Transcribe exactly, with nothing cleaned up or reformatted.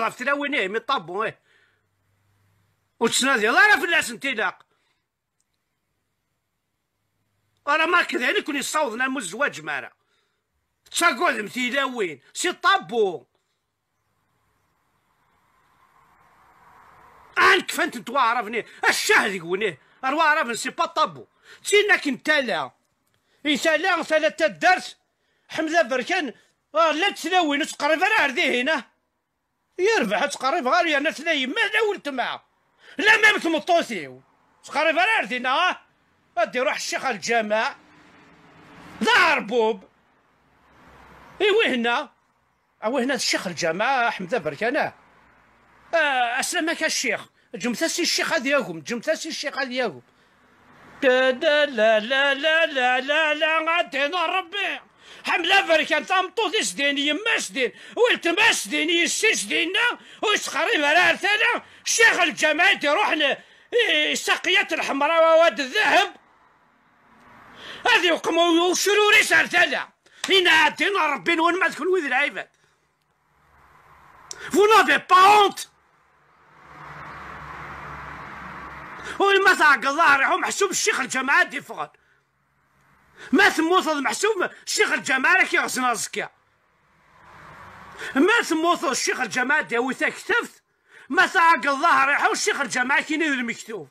ɣef tlawin, ih, mi ṭabu, ih. Ur tettnadiḍ ara fell-asent ilaq. Ara ma akka d ayen i ken-yessawḍen am uzzwaǧ mi ara tettagadem tilawin si ṭabu. An kfant-tent waɛraben-nni, ccah deg-wen, ar waɛraben si pas ṭabu. D tin akken tala, i tala, tala n taddart, Ḥmed Aberkan, ah, llant tlawin, ur ttqerrib ara ar dihin, ah. Yerbeḥ, ur ttqerribeɣ ara, yerna tella yemma, tella weltma. La même tmeṭṭut-iw. Ur ttqerrib ara ar dinna, ah. Ad d-iruḥ ccix ar lǧameɛ. D aɛerbub. I wihna? A wihna d ccix lǧameɛ, Ḥmed Aberkan, ah. Ah, aslamak a ccix. Ǧǧemt-as i ccix ad yagem, ǧǧemt-as i ccix ad yagem. Da, da, la, la, la, la, la, la, a ddin a Rebbi. Ḥmed Aberkan, tameṭṭut-is din, yemma-s din, weltma-s din, yessi-s dinna, ur yettqerrib ara ar tala, ccix lǧameɛ i d-iruḥen i, i saqiyat lḥemra, wawad ddheb. Ad yuqem u-, ucrur-is ar tala. Inna a ddin a Rebbi-nwen ma d kenwi d lɛibad. Vous n'avez pas honte? Ur ma tɛeggeḍ ḍahri, ḥu meḥsub ccix lǧameɛ ad d-iffɣen. Ma temmuteḍ meḥsub ccix lǧameɛ ara k-iɣzen aẓekka. Ma temmuteḍ ccix lǧameɛ ad d-yawi taktabt, ma tɛeggeḍ ḍahri, ḥu ccix lǧameɛ ad k-ini d lmektub.